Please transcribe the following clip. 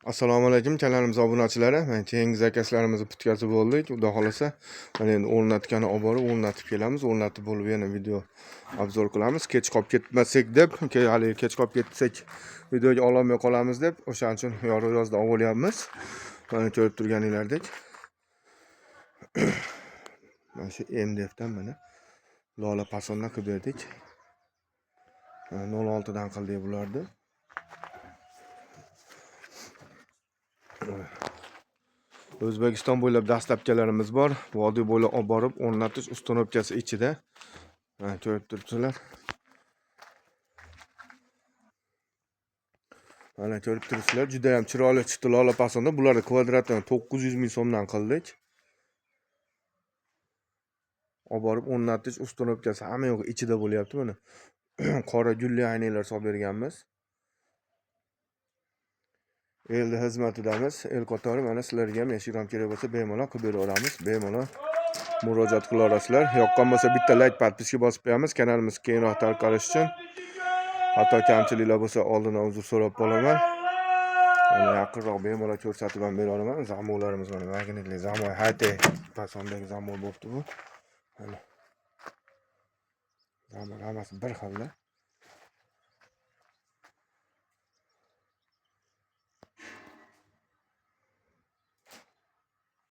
Assalomu alaykum, kanalimiz obunachilari. Mana keyingi zakazlarimizni bitkazib bo'ldik. Xudo xolasa, mana endi o'rnatgani olib borib o'rnatib kelamiz. O'rnatib bo'lib yana video обзор qilamiz. Kech qolib ketmasak deb, haligi kech qolib ketsak videoga ololmay qolamiz deb, o'shaning uchun yorug' yozda olib olyapmiz. Mana ko'rib turganinglardek. Mana shu MDFdan mana lola fasondan qilib berdik. 0.6 dan qildik bularni. O'zbekiston bo'ylab dastlabkalarimiz bor. Vodiy bo'ylab olib borib o'rnatish установкasi ichida. Mana ko'rib turibsizlar. Mana ko'rib turibsizlar, juda ham chiroyli chiqdi lola fasonda. Bularni kvadratini 900 ming so'mdan qildik. Olib borib o'rnatish установкasi hamma yo'q ichida bo'lyapti mana. Qora gulli aynaklar solib berganmiz. Elni xizmatidamiz. El qatori mana sizlarga ham eshik kerak bo'lsa bemalol qilib beraveramiz. Bemalol murojaat qila olasizlar. Yoqqan bo'lsa bitta like, подписка bosib qo'yamiz kanalimiz keyinroq tarqalishi uchun. Hatto kamchiliklar bo'lsa oldindan uzr so'rab qolaman. Mana yaqinroq bemalol ko'rsatib ham bera olaman. Zamonlarimiz mana magnitli zamon, high-tech fasondagi zamon bo'pti bu. Mana. Zamon hammasi bir xilda.